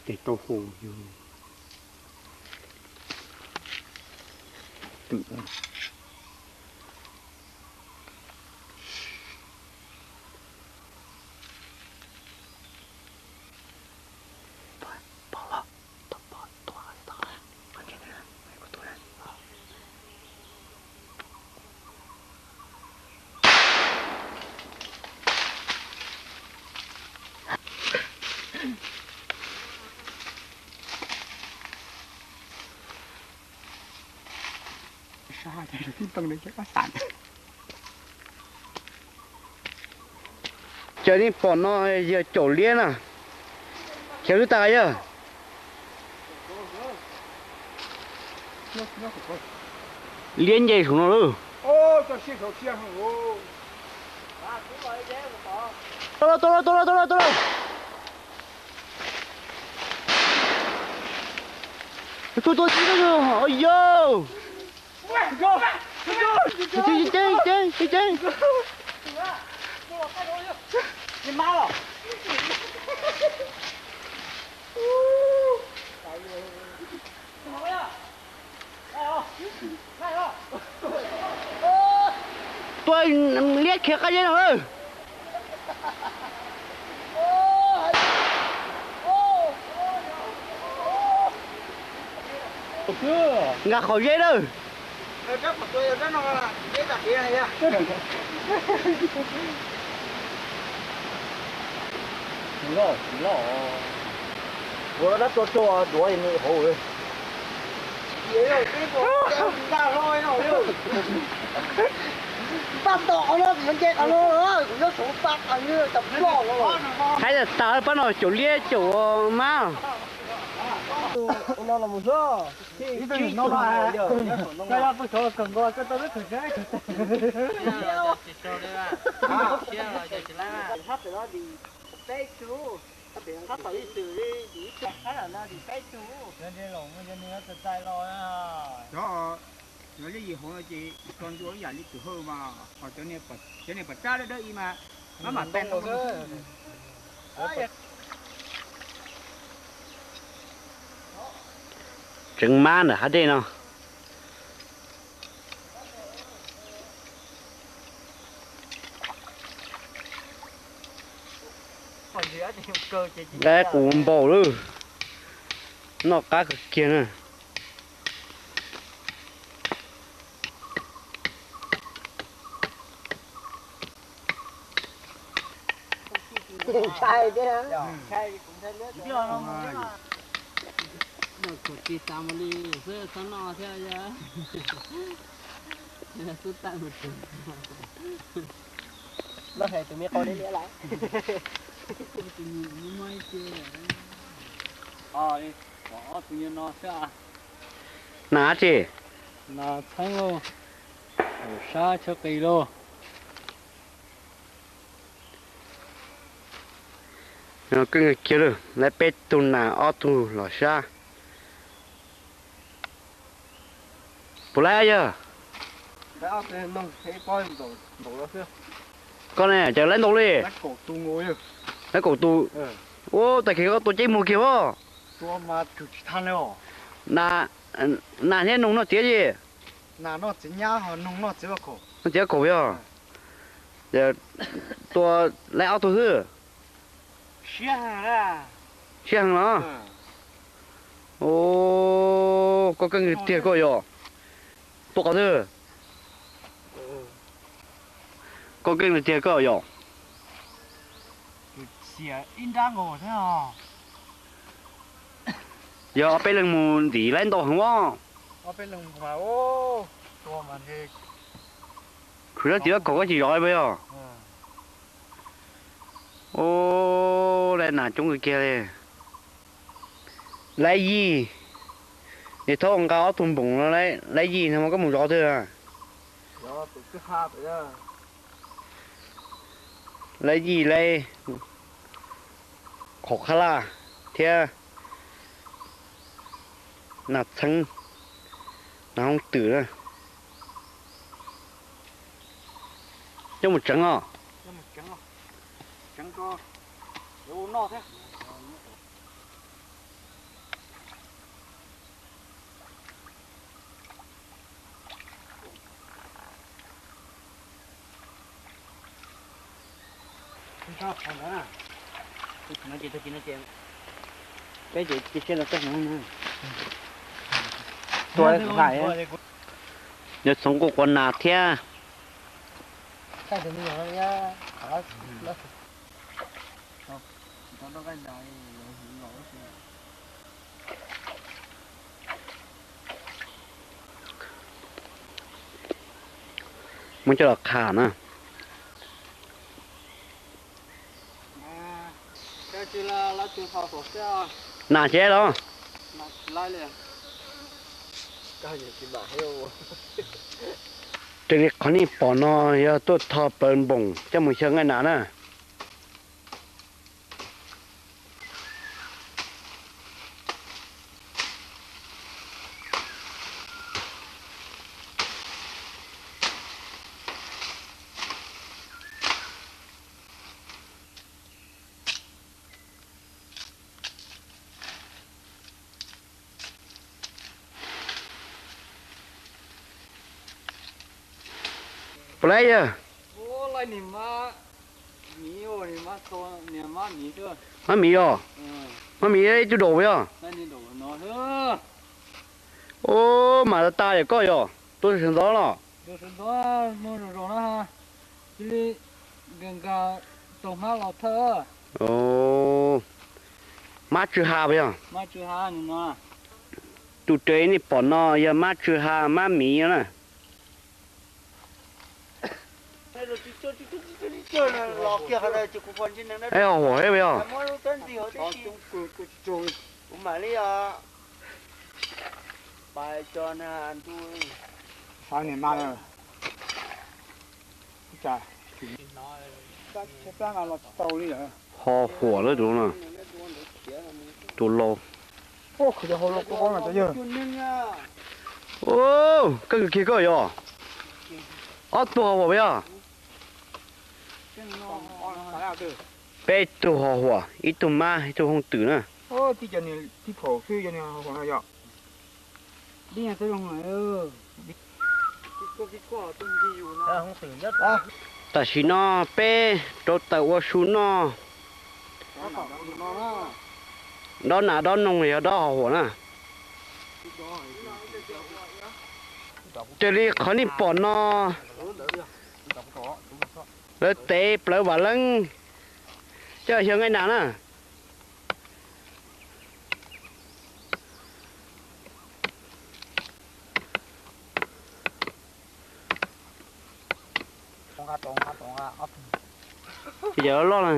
Tes tau hau yog twm. Cov nej pom no yog caum liab na. Khiav lub tas yog liab nce saum no lawm. Tuaj los, tuaj los, tuaj los, tuaj los, tuaj los. Tuaj, tuaj, tuaj, tuaj, yog. Ceev, ceev, ceev, ceev. Tuaj liab khiav qab zeb no lawm. Nkag qhov zeb lawm. Ua dab tso tso duav nws hauv. Pab tom qhov no kuv yuav nce qhov no, kuv yuav saum pab qhov no tas ploj no. Haib tas tas pab no caum liab caum mab. No los mus xwb. Ib tug no, koj yog peb sawv kawg nkaus koj tau lub tug sab. Cov liab yim hauv no ces tso ncua ib yam li tus hawj mas, ho cov niag pam tsab dawb dawb ib mas mab mam pes ntoo. Tseev mab ntawm hav dej no. Qaib qus npaum lawm, noj qab kawg kiag na. Tus me qau liab liab lawm. Tus me muaj ib ce. Ob tug no xwb. Nas tsi? Nas txheeb lauj, sab tshab qis lauj. Keej kiag lawm, lawv peb tug nas ob tug los sab. Puas laib yawg? Koj ne, cas laib ntau li? Laib kaum tus. Ua, tag kis koj tua ceb muag kiag os. Nas thiab noog noj txiv tsi? Noj txiv kaum yog. Tua laib ob tug xwb. Siab heev los? Koj keej tiag koj yog. Tua qhov twg? Koj keej tiag koj yog. Yog ob peb leeg mus ntim laib ntau heev os. Khwv sab txiv lab kaum koj tsis zov puas yog? Ub, laib nas coob kawg kiag li. Laib yij, es thaub nqa ob tug npoos no, laib yij no mas koj mus zov twg? Laib yij laib. qhov qhab laj thiab nas txheeb, nas hooj twm na. Coj mus tseev os. Tua hais, yuav txhoov kuj qua nas thiab. Muab coj los qha na. Nas ces los. Raws li qhov nej pom no yog tuaj tho plawv npoos coj mus xyaw nqaij nas na. Puas laib yawg? Mab miv os, mab miv ib tug daus yog? Ub, mas tas tas yam koj yog tua sawv ntxov los? Mab tsw ha puas yog? Tus raws nej pom no yog mab tsw ha, mab miv na. Ho huam thiab puas yog? Ho huam lawm tus no, tus laus. Koj kiag koj yog? Ob tug ho huam puas yog? Peb tug ho huam, ib tug mab, ib tug hooj twm na. Tam sim no peb rauv taws ua su noj, dob nas dob noog yog dob ho huam na. Raws li qhov nej pom no, lawv tev plawv vam leeb coj xyaw nqaij nas na. Ces yog loj loj na.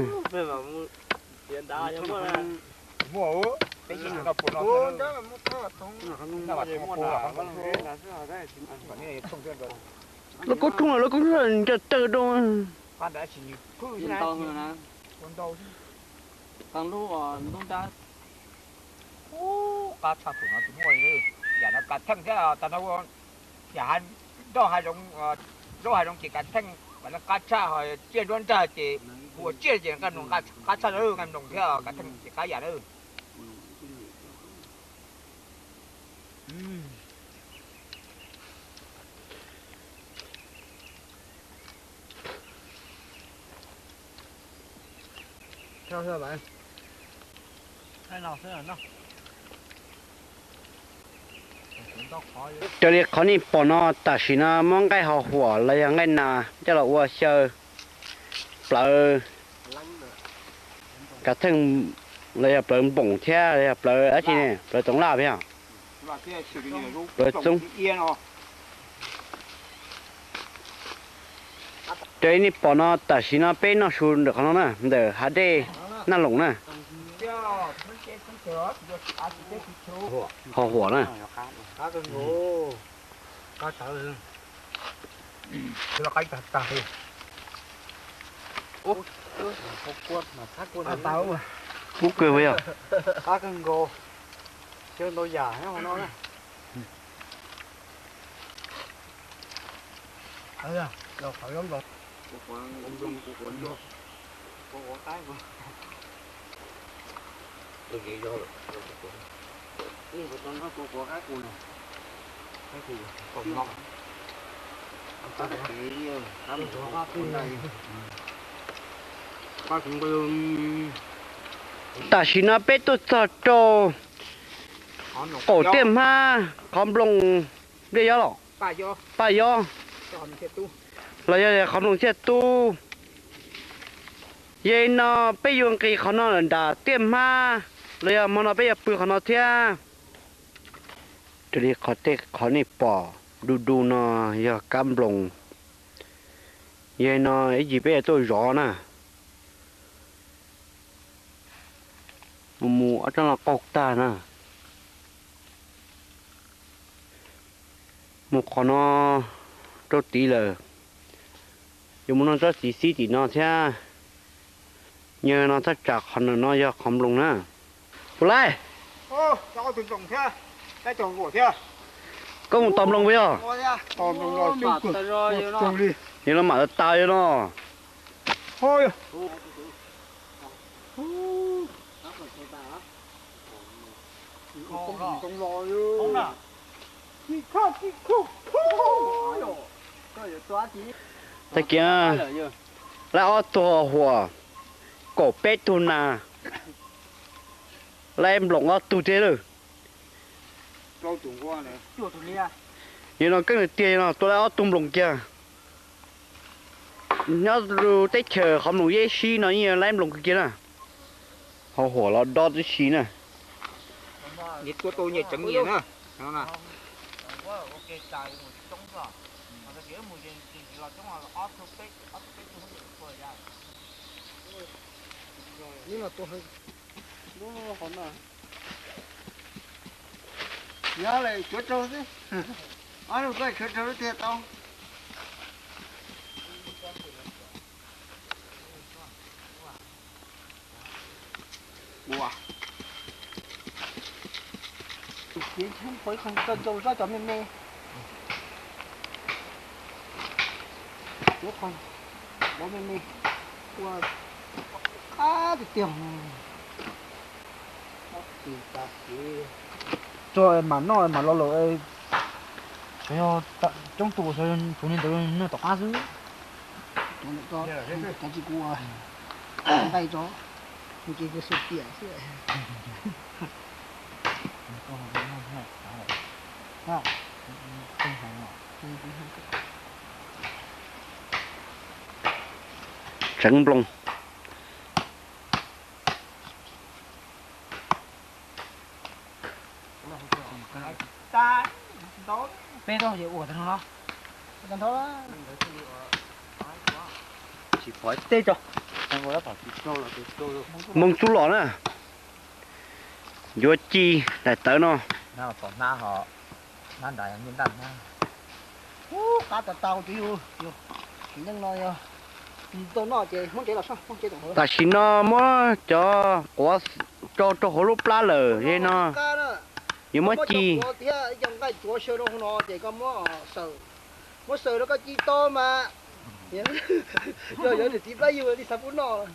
Lawv koob tsoob, lawv koob tsoob nco taw rau. Qab tshaj thaum no tsis muaj li, yam no kav theej thiab, tas no yam nroj hav zoov, zaub hav zoov ces kav theej, kav theej qab tshaj, ho tsiaj nruab nrag ces ua tsiaj ces nqaij mloog qab tshaj, nqaij mloog thiab kav theej ces qab yam lawm. Raws li qhov nej pom no tam sim no muab nqaij ho huam los yog nqaij nas coj los ua xyaw plawv kav theej los yog plawv npoos thiab los yog plawv dab tsi ne, plawv toov laj thiab plawv txoob. Raws li nej pom no tam sim no peb noj su ntawm qhov no na, ntawm hav dej Naj Loos na. Ho huam na. Kub kawg puas yog? Qab kawg nkaus, siab ntau yam nyob hauv no na. Tam sim no peb tuaj txog rau qaum tiaj hmab qhov nploos nplej yob los, paj yob, los yog qhov nploos thiaj tub. Yog li no peb yuav nqis qhov no lawm nram tiaj hmab, los yog hmo no peb yuav pw qhov no thiab. Raws li qhov tej qhov nej pom du du no yog kab nploos. Yog li no ib chim peb yuav tuaj zov na. Mus mus ob tsob no qaug tag na. Mus qhov no rau tid lawm, yuav mus noj tsob txiv xib tim no thiab. Yog no thaj tsam qhov ntawm no yog qhov nploos na. Puas laij? Koj mus tos nploos puas yog? Yog los mam tas tas yog no. Tag kis laib ob tug huam, kaum peb tug nas, laib nploos ob tug thiab lawm. Yog no keeb tiag no tua laib ob tug nploos kiag. Nyob teb chaws qhov nploos yeb sib no yeej laib nploos kawg kiag na. Ho huam los dob tib si na. Yog lawm cuav raug xwb. Ob lub koj cuav raug lub tiag tau. Ua, txiv ntsheej puas ib qho tso ncau zoj cov me me. Txiv qho npov me me, ua qab tiag tiag. Tso mam noj mam los lawm. Xyov yog coob tus, xyov yog tshuav niag ntawd noj tom qab xwb. Cov tsis kuv nqaij tso, nws ces su tiam xwb. Tseev nploos. Peb tau ua tag no los? Tsis pom teb tso. Nploos txuj lom na. Yuav ci daim tawv no. Qab tau tau, neej no yog tsis tau noj ces muab tsev los soj, muab tsev tom hauv. Tam sim no muab cov quav tso rau hauv lub plab lawm, yog no yuav muab ci. Cov quav thiab cov nqaij tsuav xyaw rau hauv no ces koj muab xaws, muab xaws rau koj ci tau mas. Yog yog niam txiv plab yug li xav pub noj.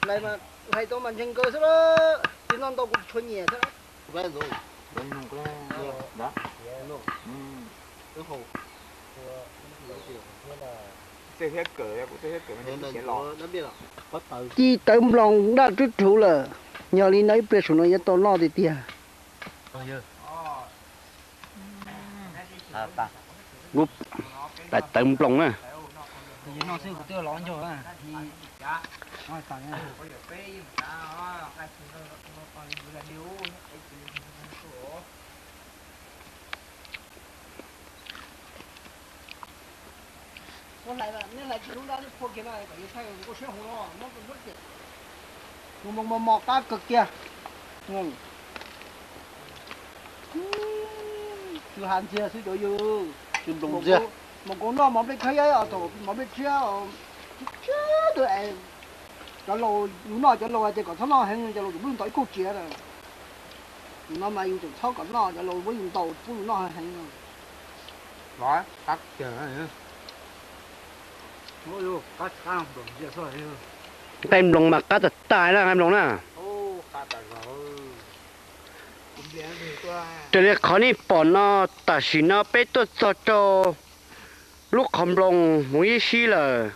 Lais mas hais tau mas ntseeg nkawd xwb, tsis noj ntau kuv tsis tshua nyiam thiab. Ci tawv nploos daj rub rhuv lawm, yog li no ib pliag saum no yuav tau noj tiag tiag. Lub daim tawv nploos na. Mos mos qab kawg kiag. Tsis has ntxiag xwb cov yawg. Mos nkaus noj mos nplej khab yab, mos nplej tshiab, tshiab tus es Cov laus yus noj, cov laus hais tias kom txhob noj heev, cov laus tseem pub yus ntaus ib kauj tsia. Yus no mas yus tseem txhob kom noj, cov laus muab yus ntaus pub yus noj heev. Nqaij nploos mas qab tas tas na, nqaij nploos na. Raws li qhov nej pom no, tam sim no peb tuaj txog rau lub qhov nploos Hmoov Yib Sib lawm.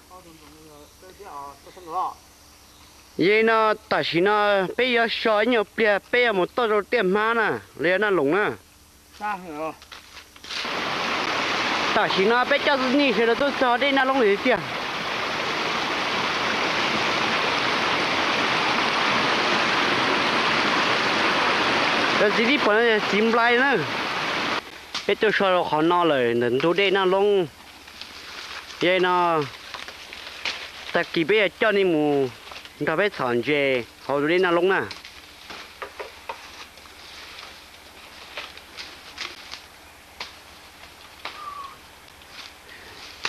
Yog li no, tam sim no peb yuav so ib nyuag pliag peb yuav mus toj rau Tiaj Hmab na, los yog Naj Loos na. Tam sim no peb coj nej sawv daws tuaj txog dej Naj Loob lawm tiag. Cov txiv nej pom no yog txiv nplai na. Peb tuaj so rau qhov no lawm ntawm ntug dej Naj Loob. Yog li no, tag kis peb yuav coj nej mus nrog peb txhom ntses hauv tus dej Naj Loob na.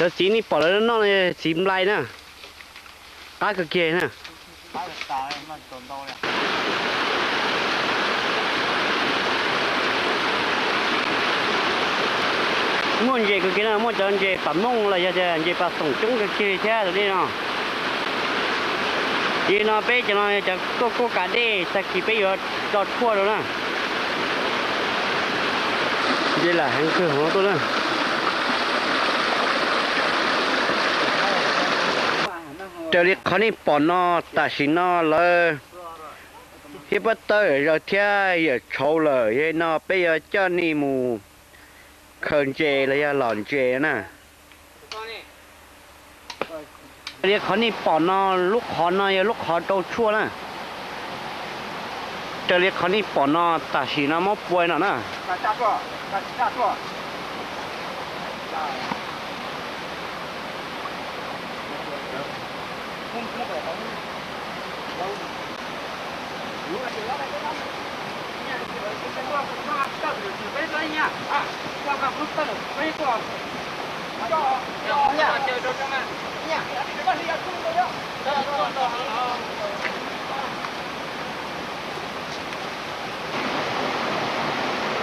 Cov txiv nej pom lawv noj no txiv nplai na, qab kawg kiag na. Muaj ntses kawg kiag na, muaj cov ntses pas mooj los yog tias ntses pas xoom coob kawg kiag li thiab tus dej no. Yog li no peb cov no yog cov kuaj kuaj kav dej, tag kis peb yuav tso tshuaj rau na. Ntses lam heev kawg hauv no tuaj na. Raws li qhov nej pom no, tam sim no lawv thiab pob tawb zaws thiab yawm tshauv lawm, yog li no peb yuav coj nej mus khaws ntses los yog lom ntses na. Raws li qhov nej pom no, lub qhov no yog lub qhov rau tshuaj na. Raws li qhov nej pom no, tam sim no mob pua no na.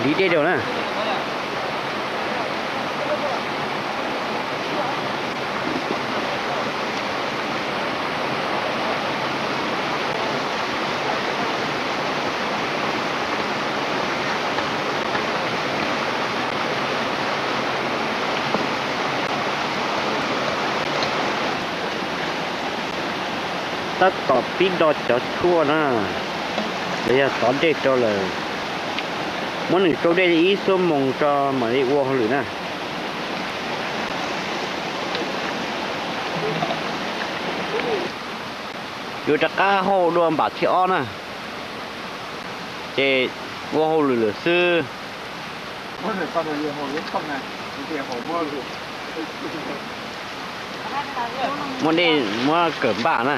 Liv dej rau na. Tab tom pib do cov tshuaj na, los yog tov dej rau lawm. Muab nws tsau dej ib xuab moos tso mam li ua hauj lwm na. Yuav rov qab hauj dua npam thib ob na, ces ua hauj lwm lawm xwb. Muab dej muab kawm npaj na.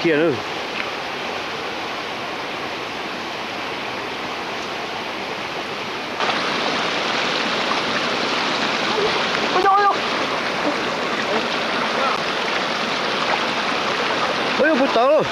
Thiaj lawm. Ua puas tawv lauj.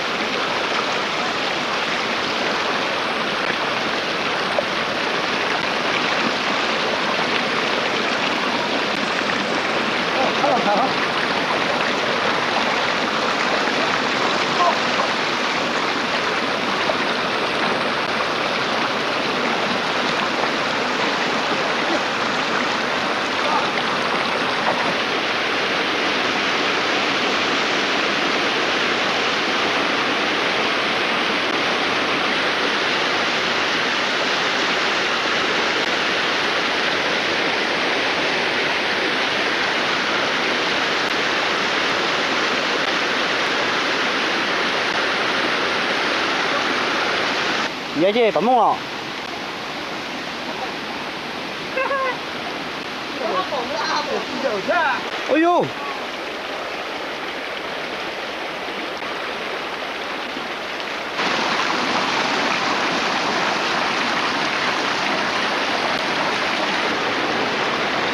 Yav ces pom mooj os. Ua yus,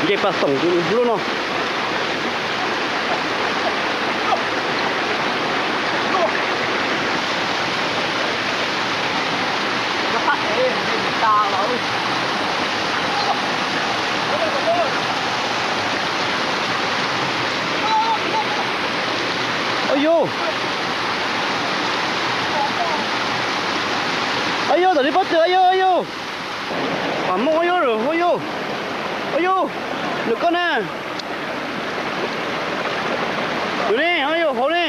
nce pas xoom lub no. Ua yus, ua yus, tom li pob tw, ua yus, ua yus. Pom mooj, ua yus, ua yus, ua yus, nws koj na. Nws ne, ua yus, hauv ne.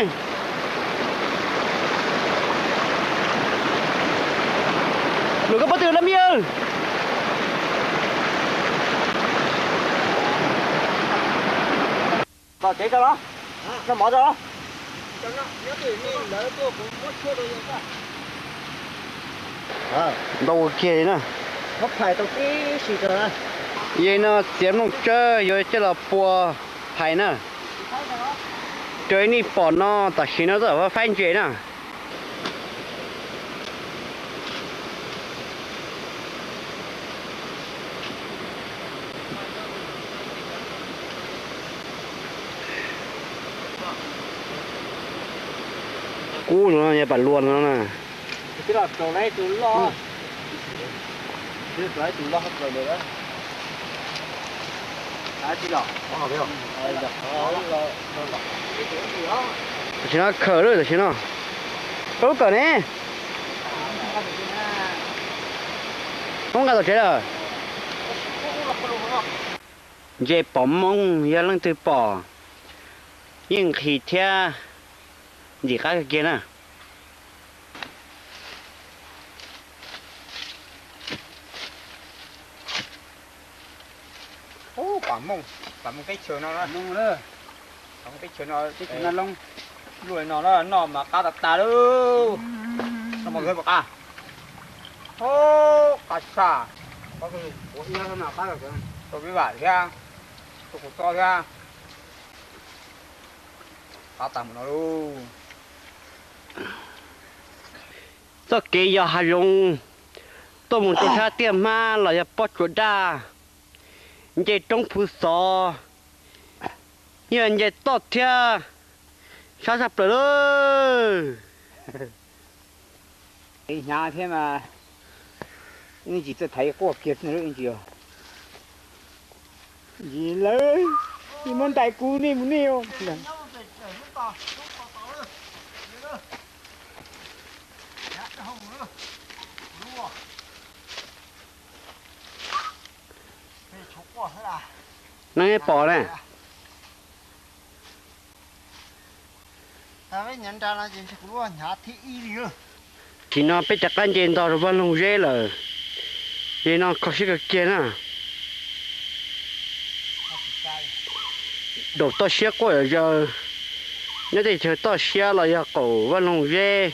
Nws koj pob tw lab mib. Los tsev tso los, noj mov tso los. Ntau ua kiag li na. Yog no txiav nplooj tsawb yuav coj los pua phais na. Raws li nej pom no tam sim no twb faib ntses na. Kub no yog pam luas no na. Tam sim no khaws lawm tam sim no. Pab lub kawm ne. Poob nqa tom tsev lawm. Nce pom mooj yog leej twg pom yeej nqhis thiab ntxim qab kawg kiag na. Pam mooj, pam mooj teb chaws no, pam mooj teb chaws no, teb chaws no loob luaj li no noj mas qab tas tas lauj. Noj mas qab. Qab saj, rau peb vam thiab, rau kuv txob thiab. Qab tas mus no lauj. Txoj kev yos hav zoov tuaj mus rau sab tiaj hmab los yog pob tsuas daj, nce roob phu xov, yog nce toj thiab sab saj plaws lawm. Hnyav thiab mas, ib ntsis txawj thaiv quaj kiag ntsis. Ntsis lawv, ntsis muab ntais kuv nej mus nej. Neeg pom ne. Tam sim no peb rov qab nce ntog rau vaj loog zeb lawm. Yog no kho siab kawg kiag na. Daum toj siab quaj zom zaws, nyob tej chaw toj siab los yog qaum vaj loog zeb.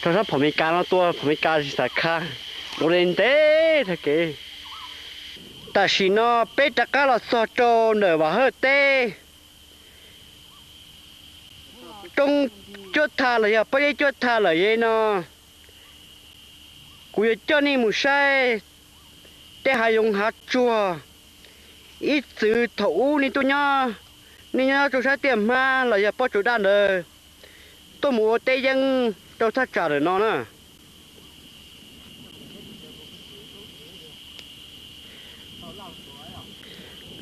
Rau sab phom Amelikas no tuaj, phom Amelikas tsis xav khab, ua li ntev tag kev. Tam sim no peb rov qab los txog rau ntawm Vam Hawj teb, roob cuab tha los yog pob zeb cuab tha lawm. Yog li no kuv yuav coj nej mus saib tej hav zoov hav tsuag ib txwm thaum ub nej tuaj nyob, nej nyob rau sab tiaj hmab los yog pob tsuas daj ntawd, tuaj mus ua teb yeeb rau thaj tsam ntawm no na.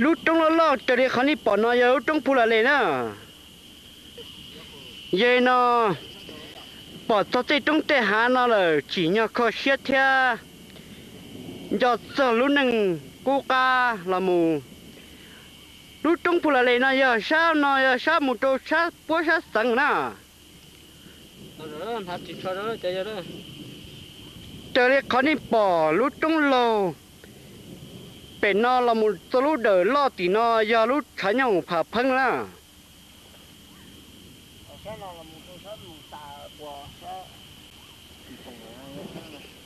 Lub roob loj loj raws li qhov nej pom no yog lub roob Phu La Les na. Yog li no pom txog tej roob tej hav no lawm tsim nyog kho siab thiab nco txog lub neej qub qab los mus. Lub roob Phu La Les no yog sab no yog sab mus rau sab puab sab xeev na. Raws li qhov nej pom lub roob laug Pem no los mus txog lub dawm loj tim no yog lub tshav nyooj phav pheeb na.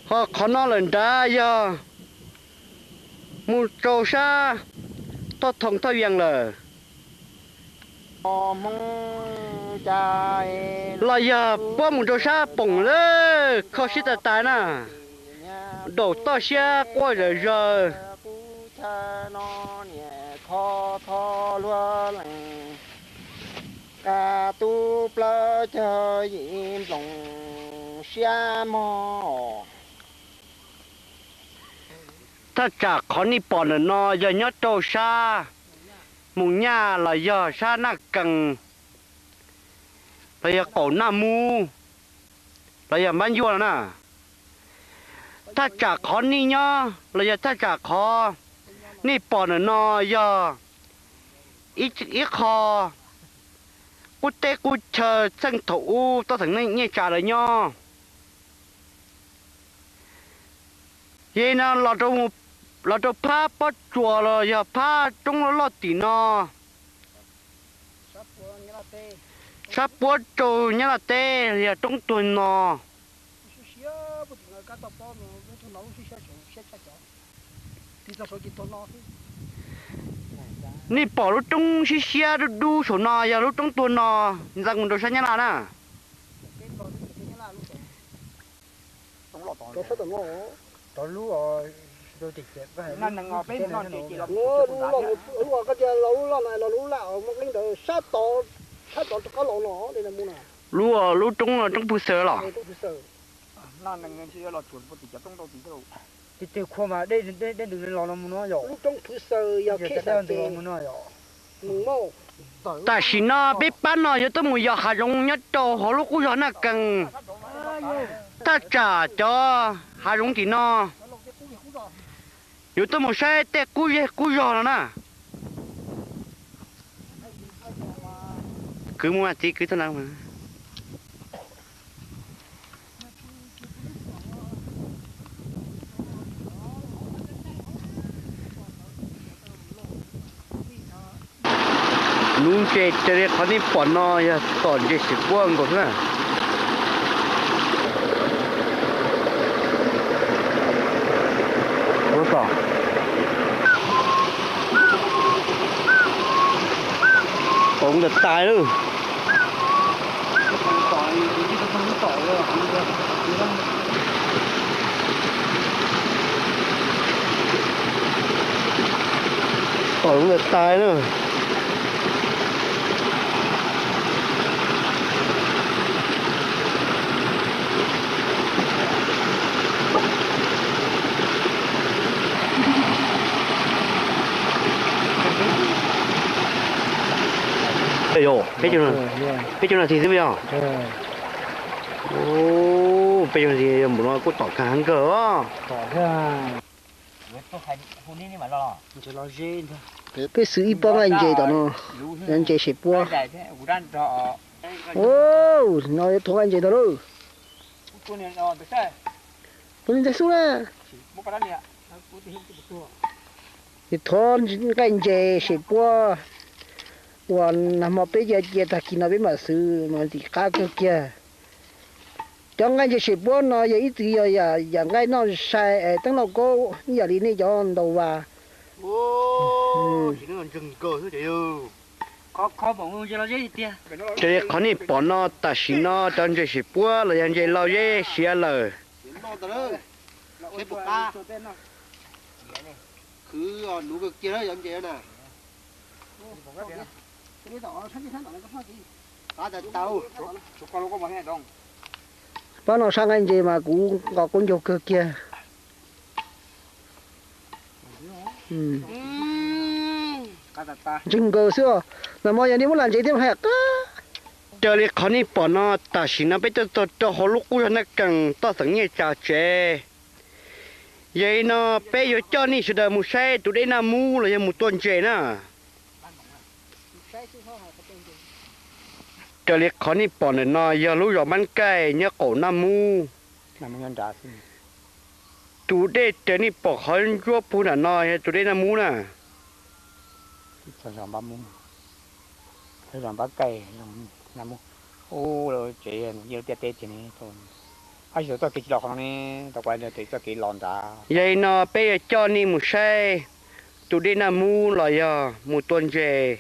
Ho qhov no lawm nrad yog mus rau sab Thoj Thoo Thoj Yees lawm, los yog puab mus rau sab Poom lawm, kho siab tas tas na. Daum toj siab quaj zawm zaws. Thaj tsam qhov nej pom ntawm no yog nyob rau sab Moos Nyaj los yog sab Naj Kees los yog qaum Naj Mub los yog Npab Ncuaj no na. Thaj tsam qhov nej nyob los yog thaj tsam qhov nej pom ntawm no yog ib qho qub teb qub chaw txheej thaum ub toj xeem Nyiaj Tsa lawv nyob. Yog no los rau phab pob tsuas los yog phab roob loj loj tim no, sab puab rau Nyab Laj teb los yog roob tuag no. Nej pom lub roob siab siab dub dub saum no yog lub roob tuag no, ntxeev mus rau sab Nyab Laj na. Lub koj tias los lub loj no los lub laj muaj qeeb ntawd sab tod, sab tod rov qab los no li mus na. Lub, lub roob, roob Phu Xaws los. Tej khua mas dej ntws los no mus no yom. Lub roob Phu Xaws yog khej ntws los mus no yom. Tam sim no peb pab no yuav tuaj mus yos hav zoov nyob rau hauv lub qub zos Naj Kees, thaj tsam cov hav zoov tim no. Yuav tuaj mus saib tej qub zej qub zog no na. Kwv mus mas txiv kwv txog na. Lub ntses raws li qhov nej pom no yog tom ntses xim puab nkaus xwb na. Ua tom, tom ntawm tais lawm. Tom ntawm tais na. Peb caug nas this xwb yog? Peb caug nas this yog npaum no kuj tom kawg heev kawg os. Peb xwb ib pob nqaij ntses tom no, ntses xim puab. No yuav thov nqaij ntses ntag lauj. Tus ntawd xub na. Thov nqaij ntses xim puab uas nag hmo peb cia cia tag kis no peb mam xwb mas ntxim qab kawg kiag. Cov nqaij ntses xim puab no yog ib txwm yog yam nqaij noj sai es teeb lauj kaub ib yam li nej cov ntaus vas. Raws li qhov nej pom no tam sim no cov ntses xim puab los yog ntses lauj zeb siav lawm. Pab no sab nqaij ntses mas kuv nqos qaub ncaug kawg kiag. Ntseeg nkaus xwb os. Nag hmo yog nej muab lam ntses thiab mas hais qab. Raws li qhov nej pom no tam sim no peb tuaj txog rau hauv lub qub zos Naj Kees toj xeem Nyiaj Tsa tsev. Yog li no peb yuav coj nej sawv daws mus saib tus dej Naj Mub los yog mus tua ntses na. Raws li qhov nej pom ntawm no yog lub zos Mab Kaij nyob qaum Naj Mub. Tus dej raws nej pom qhov ntsuab puag nram no yog tus dej Naj Mub na. Yog li no peb yuav coj nej mus saib tus dej Naj Mub los yog mus tua ntses.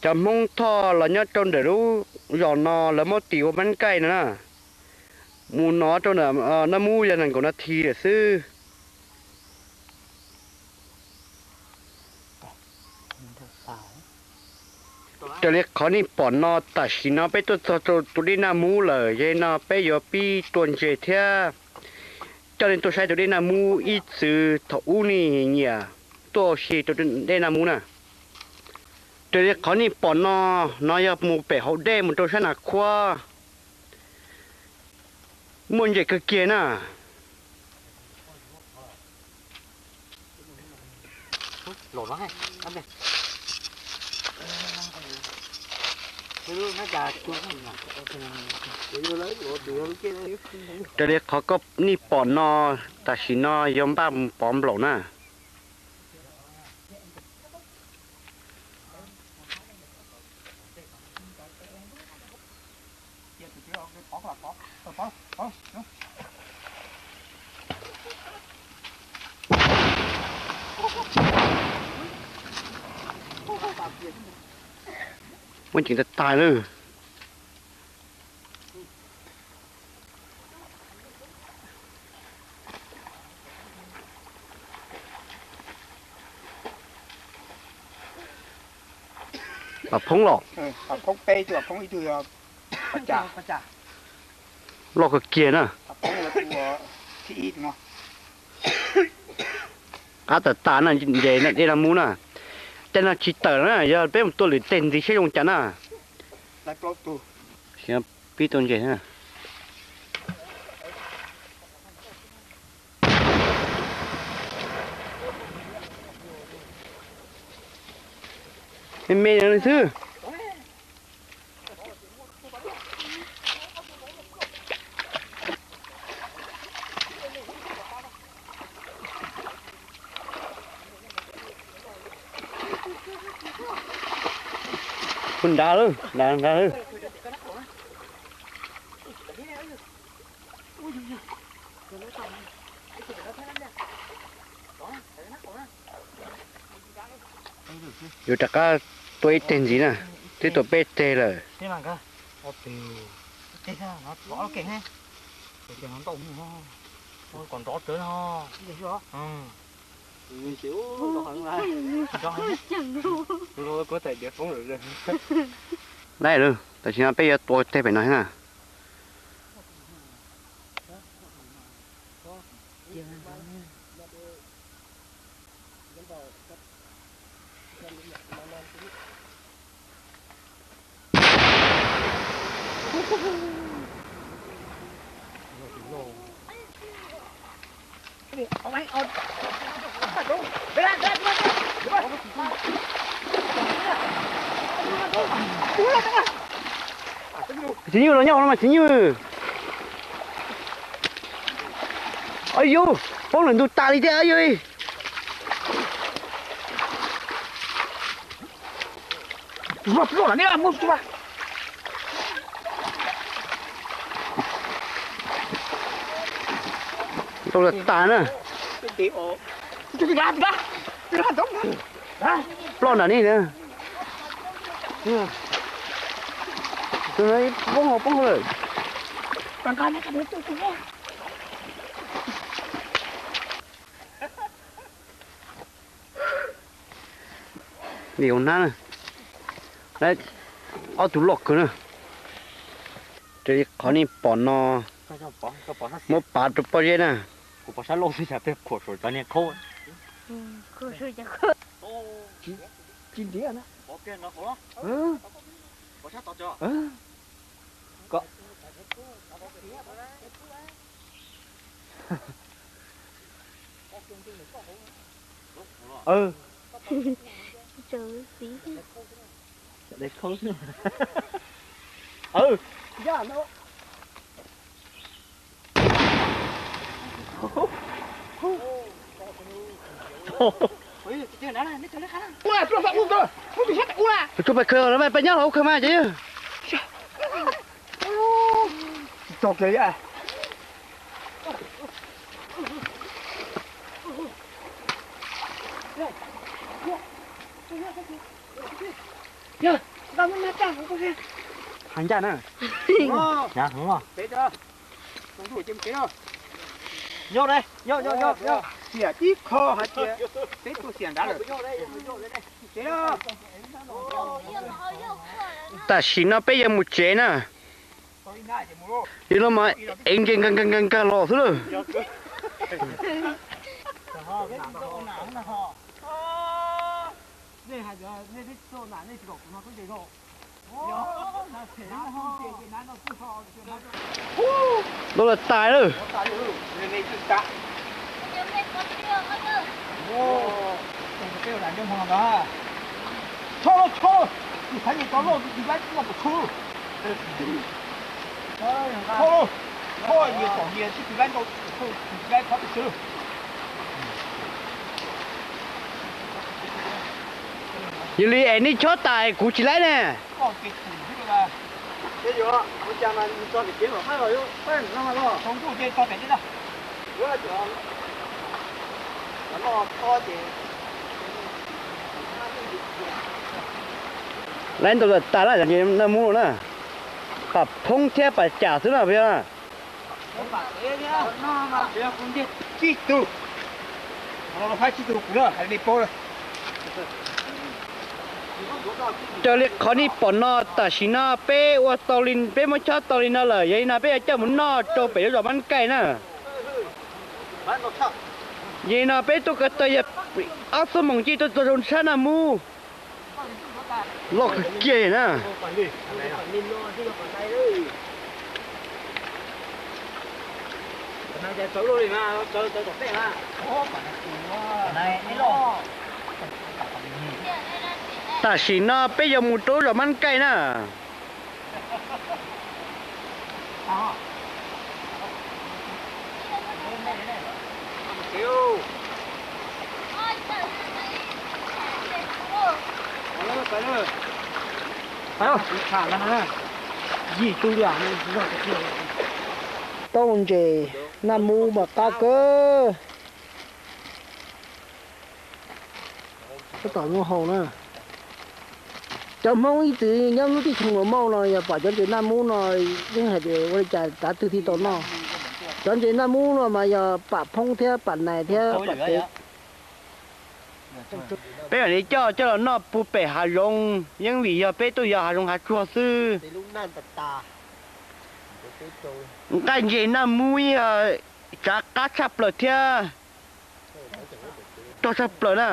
Cov Hmoob Thoj los nyob rau ntawm lub zos no lawv muab tis ua Mab Kaij no na. Mus no rau Naj Mub yog nees nkaum nas this lawm xwb. Raws li qhov nej pom no tam sim no peb tuaj txog rau tus dej Naj Mub lawm, yog li no peb yuav pib tua ntses thiab coj nej tuaj saib tus dej Naj Mub ib txwm thaum ub nej nyiam tuaj ua si rau dej Naj Mub na. Raws li qhov nej pom no, no yog mus pem hauv dej mus rau sab Nas Khuab. Muaj ntses kawg kiag na. Raws li qhov koj nej pom no, tam sim no yuav npaj pov nplaum na. Muaj ceem tag tag lawm. Pam phoob los? Loj kawg kiag na. Qab tas tas na, ntses dej Naj Mub na. Tej no tsis tawm na, yog peb mus tua lwm teg ntxiv saib zoo cas na. Pib tua ntses na. Me me li xwb. Tus nrad lawm, nrad nrad lawm. Yuav rov qab tua ib teg ntxiv na, twb tua peb teg lawm. Lawm, tam sim no peb yuav tua teg pem no na. Txiv Nyuj los nyob no mas Txiv Nyuj. Ay yus, poob lawm ntug tas li thiab yus. Tau tas na. Ploj nram nej na. Poob hauv poob hauv lawm. Nim ua hnab na, ob tug loj kawg na. Raws li qhov nej pom no, muab pav rau pob zeb na. Tus tsuag pais khaws los mas peb nyob hauv khaws mas ces. Heev ncaj na. Nyob, nyob, nyob, nyob. Xiam tib qho hais tias peb tuaj xiam nrad lawm. Tam sim no peb yuav mus tsev na. Yog no mas ev ntses nkag nkag nkag nkag los xwb lawm. Ntau lawm tas lawm. Yog li es nej chob tas kuv tsis laib ne. Laib ntau lawm tas na, naj mub no na. Pam phoob thiab pam cam xwb na puas yog? Raws li qhov nej pom no, tam sim no peb ua tau li, peb muab chob tau li no lawm, yog li no peb yuav coj mus noj rau pem lub zos Mab Kaij na. Yog li no peb tuaj ko taw yog ob xuab moos cia tuaj txog zoo tshab naj mub loj kawg kiag na. Tam sim no peb yuav mus rau lub zos Mab Kaij na. Tau ntses naj mub mas qab kawg. Tab tom nyob hauv na. Cov Hmoob ib txwm nyob lub teb chaws Mauj no yog pom cov ntses naj mub no yeej hais tias ua li cas tav twg thiaj tau noj. Cov ntses naj mub no mas yog pam phoob thiab pam nais thiab pam tsev. Peb mam li coj coj los noj puag pem hav zoov, yeej vim yog peb tuaj yos hav zoov hav tsuag xwb. Nqaij ntses naj mub yog tsav qab tshaj plaws thiab rog tshaj plaws na.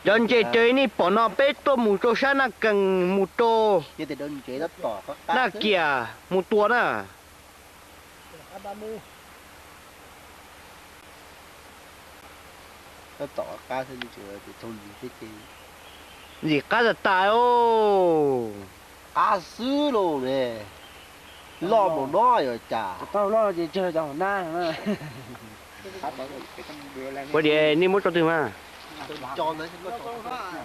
Cov ntses raws li nej pom no peb tuaj mus rau sab Naj Kees mus rau Naj Kiam mus tua na. Ntxim qab tas tas os. Qab xwb los ne, loj npaum no yuav cas. Ua diav nej muab tso twg mas. Qab rau hauv lawm, xav qw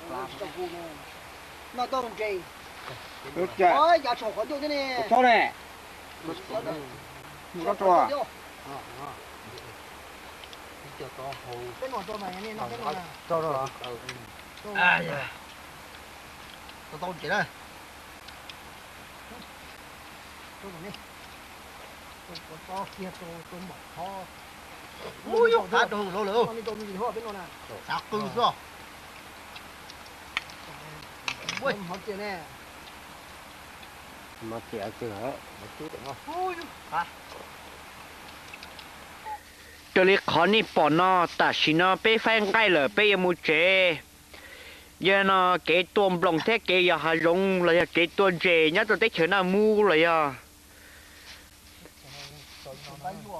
xwb. Raws li qhov nej pom no, tam sim no peb faib nqaij lawm, peb yuav mus tsev. Yog no kev tua nploos thiab kev yos hav zoov los yog kev tua ntses nyob rau teb chaws Naj Mub los yog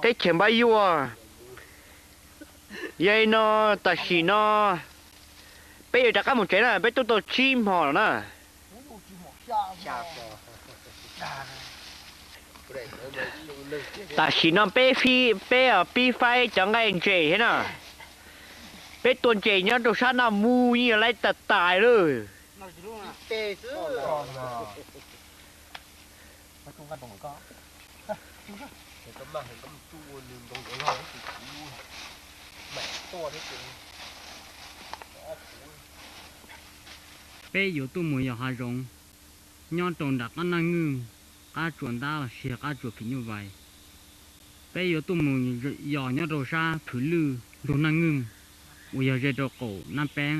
teb chaws Npab Yuaj. Yog li no tam sim no peb yuav rov qab mus tsev na, peb tuaj tau tsib hmo lawm na. Tam sim no peb, peb pib faib cov nqaij ntses thiab na. Peb tua ntses nyob rau sab no mus yeej yuav laiv tas tas lawm. Peb yuav tuaj mus yos hav zoov nyob rau nram qab Naj Ngwj, qab tsuas ntab los sis qab tsuas phim nyuj vais. Peb yuav tuaj mus yos nyob rau sab Phwv Lwj ntug Naj Ngwj uas yog ze rau qaum Nab Peeb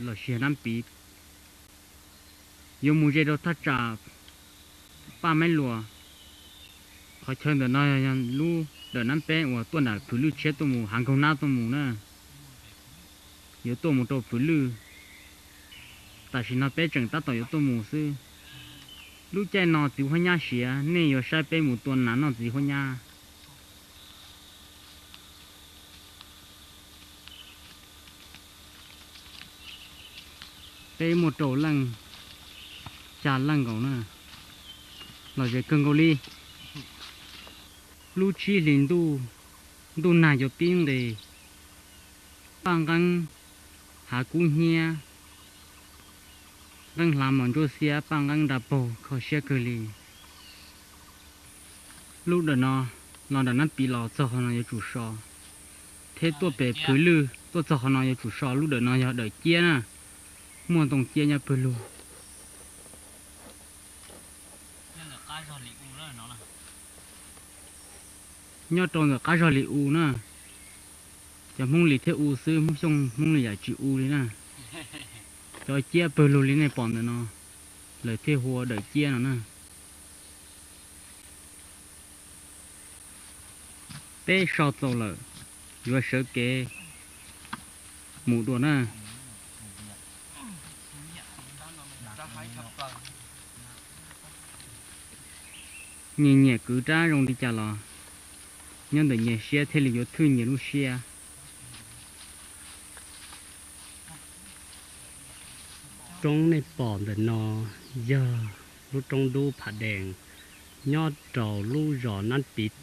los sis Nab Piv. Yuav mus ze rau thaj tsam Paj Maib Luas. Qhov chaw ntawm no yog lub dawm Nab Peeb uas tuaj nram Phwv Lwj tshiab tuaj mus, Hav Nkaug Nab tuaj mus na. Yuav tuaj mus rau Phwv Lwj. Tam sim no peb tseem tab tom yuav tuaj mus xwb. Lub caij no txiv huab nyab siav, nej yuav saib peb mus tua nas noj txiv huab nyab. Peb muaj rau leej, xya leej nkaus na, los ze kawg nkaus li. Lub tsib hlis ntuj, ntuj nag yuav pib nqis, paj nqeeb hav kub hnyiab, nqeeb hlav mos ntsuab xiab, paj nqeeb nra paug kho siab kawg li. Lub dawm no los nram Nab Piv los txog qhov no yuav tsum so, thiab tuaj pem Phwv Lwj tuaj txog qhov no yuav tsum so. Lub dawm no yog dawm ciab na, muaj ntoo ciab nyob pawg lug. Nyob rau ntawm qab zog li u na, cov Hmoob Lis thiaj u xwb, Hmoob Xyooj Hmoob Lis yam tsis u li na. Cov ciab pawg lug li nej pom ntawm no, lawv thiaj hu ua dawm ciab no na. Peb so txaus lawm, yuav sawv kev mus dua na. Nyias nyiam kwv rab zoo li cas los nyob ntawm nyias siab thiaj li yuav thwj nyias lub siab. Roob nej pom ntawm no yog lub roob dub Pham Dees, nyob rau lub zos Nab Piv,